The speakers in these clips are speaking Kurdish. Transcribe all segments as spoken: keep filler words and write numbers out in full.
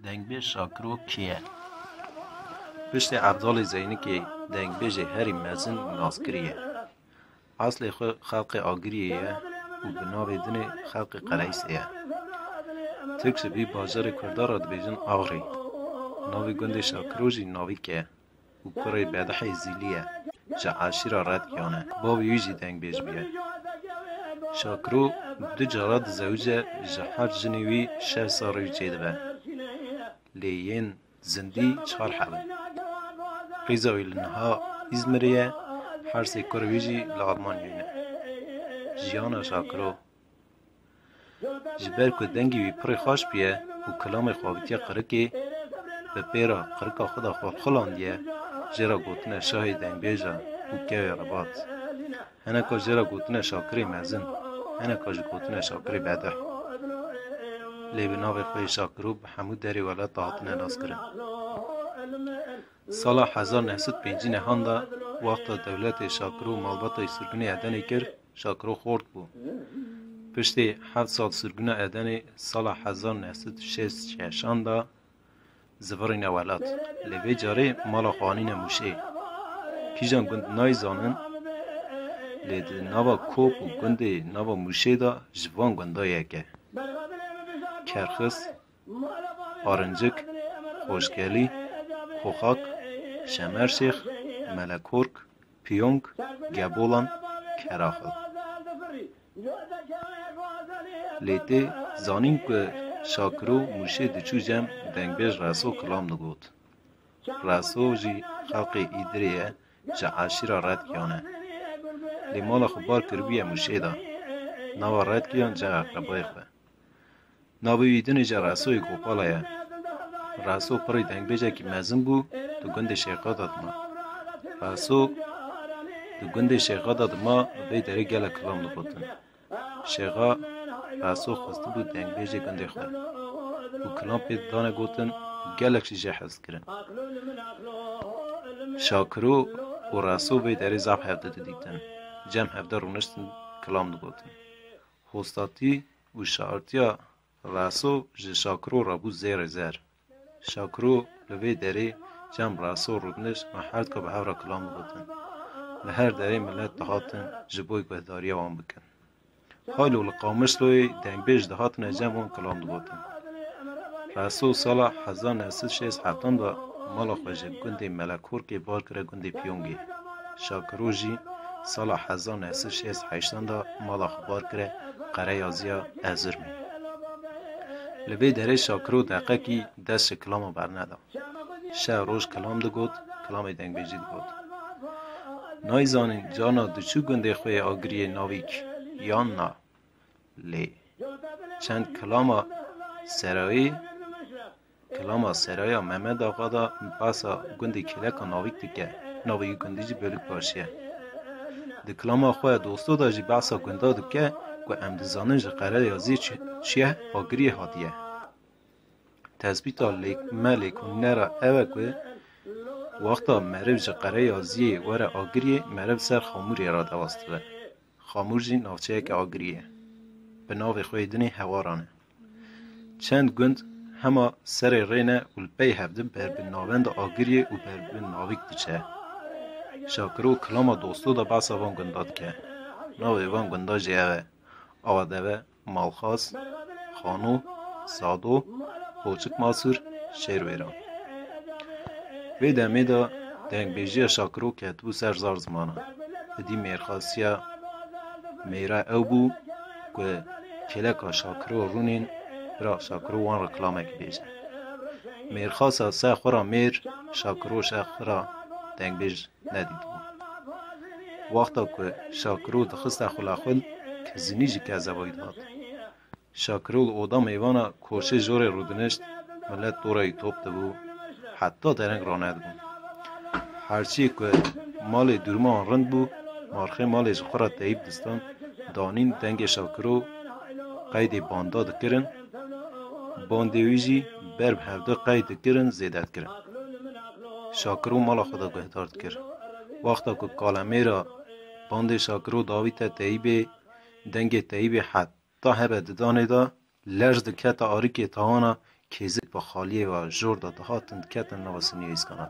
Dengbêj Şakiro kî ye? Piştê Evdalê Zeynikê dengbêjê herî mezin û naskirî ye. Eslê xwe xelqê Agiriyê ye û bi navê dinê xelqê Qereysê ye. Tirk ji vî bajarê Kurda re dibêjin Axrî. Navê gundê Şakiro jî Navîk e û kurê Bedihê Zîlî ye, ji eşîra Redkiyan e. Bavê wî jî dengbêj bûye. Şakiro du cara dizewice, ji her jinê wî şeş zarê wî çêdibe. Lê yên zindî çar heb in. Qîza wî li niha Îzmirê ye, her sê kurê wî jî li Almanyayê ne. Jiyana Şakiro. Ji ber ku dengê wî pirê xweş bûye û kilamê xwe avîtiye qirikê, bi pêra qirika xwe de xwe xilandiye, jê re gotine şahê dengbêjan û kewê rebat. Hineka jê re gotine Şakirê mezin, hineka jî gotine Şakirê bedih. Lê bi navê xwe yê Şakiro bi hemû derê welat de hatine naskirin. Sala hezar neh sed pêncî nehan de, wexta dewletê Şakiro malbata sirgûnê Edenê kir, Şakiro xort bû. Piştê heft sal sirgûna Edenê, sala hezar neh sed şêst şeşan de zivirîne welat. Lê vê carê mala xwe anîne Mûşê. Kîjan gund nayê zanin, lê di nava Kop û gundê nava Mûşê de ji van gunda yek e. Kerxis, Arincik, Xoşgelî, Koxak, Şemerşêx, Melekork, Piyong, Gebolan, Keraxil. Lê tê zanîn ku Şakiro Mûşê diçû cem dengbêj Reso kilam digot. Reso jî xelqê Îdirê ye, ji eşîra Redkiyan e. Lê mala xwe bar kiribûye Mûşê de. Nava Redkiyan cem eqrebayê xwe. Navê wî dinê jî Resoyê Gopala ye. Reso pirî dengbêjekî mezin bû, di gundê Şêxa de dima. Reso di gundê Şêxa de dima, vê derê gelek kilam digotin. Şêxa Reso xwestibû dengbêjê gundê xwe û kilam pê didane gotin, gelek jî jê hez dikirin. Şakiro û Reso vê derê zaf hevdi didîtin. Cem hevde rûniştin, kilam digotin. Hostatî û şairtiya Reso ji Şakiro re bû zêrê zer. Şakiro li vê derê cem Reso rûdinişt, me her dika bi hev re kilam digotin. Li her derê milet dihatin ji bo guhdariya wan bikin. Halo li Qamişloyê dengbêj dihatine cem wan kilam digotin. Reso sala hezar neh sed şêst heftan de mala xwe ji gundê Melekorkê bar kire gundê Piyongê. Şakiro jî sala hezar neh sed şêst heştan de mala xwe bar kire Qereyaziya Ezirmê. Li vê derê Şakiro deqekî dest ji kilama berneda. Şev roj kilam digot, kilamê dengbêjî digot. Nayzanîn carna diçû gundê xwe yê Agiriyê Navîk yan na. Lê çend kilama serayî, kilama seraya Mehmed Axa da behsa gundê Kêleka Navîk dike. Navê wî gundî jî Bölükbaşı ye. Di kilama xwe Dosto da jî behsa gunda dike ku em dizanin ji Qereyaziyê çi-, çiye, Agiriyê hatiye. Tespîta lêk-, me lêkolînera ew e ku wexta meriv ji Qereyaziyê were Agiriyê, meriv ser Xamûrê re dewas dibe. Xamûr jî navçeyeke Agiriyê ye. Bi navê xwe yê dinê Hewaran e. Çend gund hema serê rê ne û li pey hevdin ber bi navenda Agiriyê û ber bi Navîk diçe. Şakiro kilama Dosto da behsa van gunda dike. Navê van gunda jî ev e: Awadeve, Malxas, Xano, Sado, Poçik Masûr, Şêrwêran. Vê demê de dengbêjiya Şakiro ketibû ser zar zimanan. Êdî mêrxasiya mêra ew bû ku kêleka Şakiro rûnên bira Şakiro wan re kilamek bêje. Mêrxasa se xwe ra mêr, Şakiro se xwe ra dengbêj nedîtibû. Wexta ku Şakiro dixiste xulexul, kizinî ji kezeba wî dihat. Şakiro li oda mêvana koşê jorê rûdinişt, milet dora wî top dibû, heta dereng ranedibûn. Herçî ku malê dûrma wan rind bû, marxê malê ji xwe re teyîb distan, danîn dengê Şakiro qeydê banda dikirin, bandê wî jî ber bi hevdu qeyd dikirin, zêde dikirin. Şakiro mala xwe de guhdar dikir. Wexta ku kalemêra bandê Şakiro davîte teyîbê, dengê teyîbê heta hebe didanê de, lerz dikete arikê tawana, kêzik bi xaliyê ve jor de dihatin, diketin nava sinî êskana.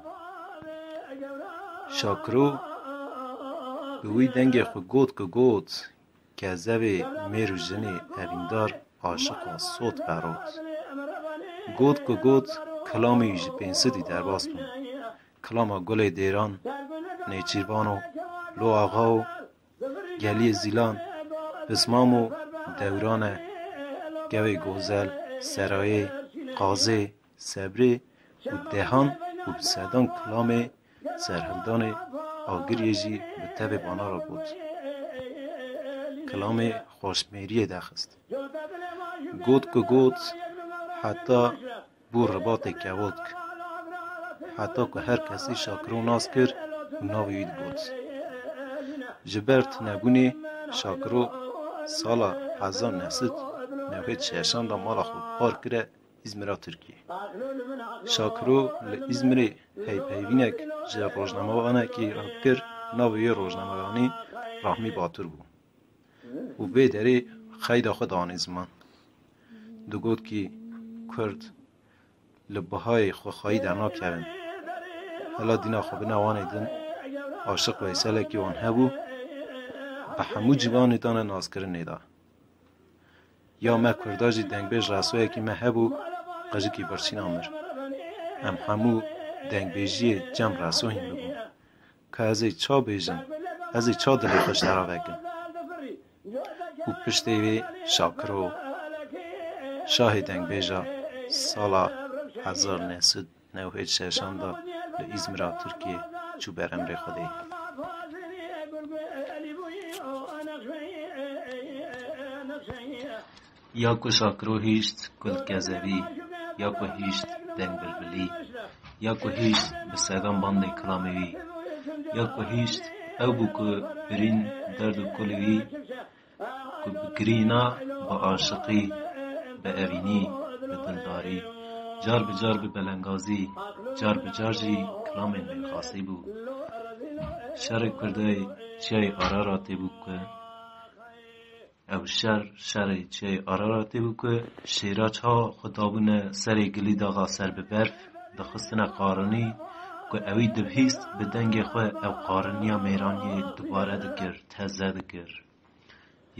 Şakiro bi wî dengê xwe got ku got, Kezebê mêr û jinê evîndar aşiqa sot verot. Got ku got, kilamê wî ji pênc sedî derbas bûn. Kilama Gulê Dêran, Nêçîrvan û Lo Axa û Geliyê Zîlan, Pismam û Dewran e, Gewê Gozel, Serayê, Qazê, Sebrê û dehan û bi sedan kilamê serhildanê Agiriyê jî bi tevê bana re got. Kilamê xweşmêriyê dexist. Got ku got, heta bû ribatê kevotk. Heta ku her kesî Şakiro nas kir û navê wî digot. Ji ber tunebûnê Şakiro sala hezar neh sed newhed şeşan de mala xwe par kire Îzmira Tirkiyê. Şakiro li Îzmirê heyvheyvînek ji rojnamevanekî re kir, navê wê rojnamevanî Rahmî Batur bû û vê derê qeyda xwe danî ziman. Digot kî Kurd li bihayê xwexwayî dernakevin. Hela dîna xwe bine wanê din Aşiq Veyselekî wan hebû, bi hemû ciwanê dane naskirinê de. Ya me Kurda jî dengbêj resoyekî me hebû, qijikî birçîna mir. Em hemû dengbêjiyê cem reso hîn bibûn. Ka ez ê ça bêjim, ez ê ça dilê xwe ji te re vekim? Û piştê wê Şakiro, şahê dengbêja sala hezar neh sed newhed şeşan de li Îzmira Tirkiyê çû ber emrê Xwedê. Ya ku Şakiro hîşt Gul Kezebî, ya ku hîşt Deng Bilbilî, ya ku hîşt bi sedan bandê kilamê wî, ya ku hîşt ew bû ku birîn derd û kulê wî, ku bi girîna, bi aşiqî, bi evînî, bi dildarî, car bi car bi belengazî, car bi car jî kilamên mêrxasî bû. Şerê Kurdê çiyayê Araratê bû ku ew şer, şerê çiyayê Araratê bû ku şêra çawa xwe dabûne serê gilî daxa ser bi berf, dixistine qarinî, ku ewî dibihîst bi dengê xwe ew qariniya mêraniyê dubare dikir, teze dikir.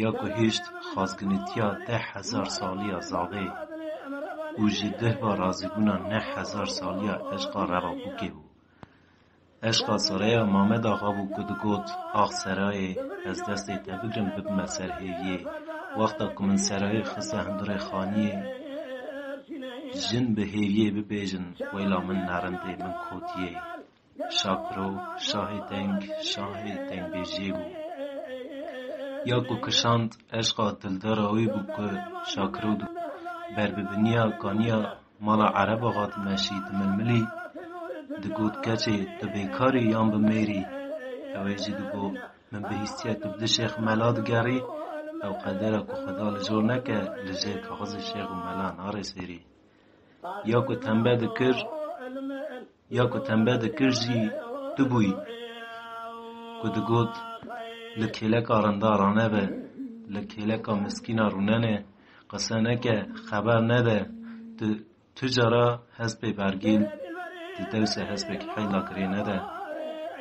Ya ku hişt xazginîtiya deh hezar saliya zavê û ji dihva razîbûna neh hezar saliya eşqa Revabûkê bû. Eşqa Sareya Mamed Axa bû ku digot, Ax Serayê, ez destê te bigrim bibime ser hêviyê. Wexta ku min Serayê xiste hundirê xaniyê, jin bi hêviyê bibêjin, weyla min nerindê, min kotiyê. Şakiro, şahê deng, şahê dengbêjiyê bû. Ya ku kişand eşqa dildara wê bû ku Şakiro di berbibiniya kaniya mala Ereb Axa dimeşî, dimilmilî, digot, Keçê, tu bêkar î yan bi mêr î? Ew ê jî digot, Min bihîstiye tu bi du şêx mela digerî, ew qedera ku Xweda li jor neke, li jêr kaxizê şêx û mela narê sêrî. Ya ku tembe dikir, ya ku tembe dikir jî tu bûyî. Ku digot, Li kêleka rinda ranebe, li kêleka miskîna rûnene, qise neke, xeber nede, tu, tu cara hespê bergîl, tu dewse hespêk heyla girê nede.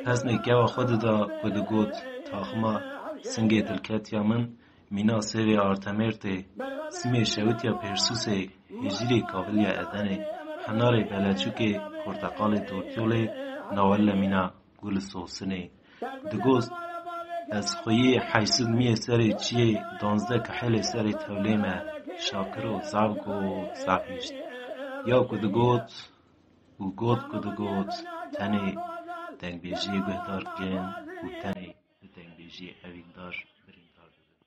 Hezmê kewa xwe dida ku digot, Taxima singê dilketiya min, mîna sêvê artemêrtê, simê şewitiya pêrsûsê, hêjîrê kaviliya Edenê, henarê beleçûkê, porteqalê tortiyolê, nawelle mîna gul sosinê. Digot, Ez xweyê heysid miyê serê çiyê, danzdeh kihêlê serê tewlê me. Şakiro zaf got, zaf hişt. Ya ku digot û got ku digot, tenê dengbêjiyê guhdar kirin û tenê bi dengbêjiyê evîndar birîndar dibin.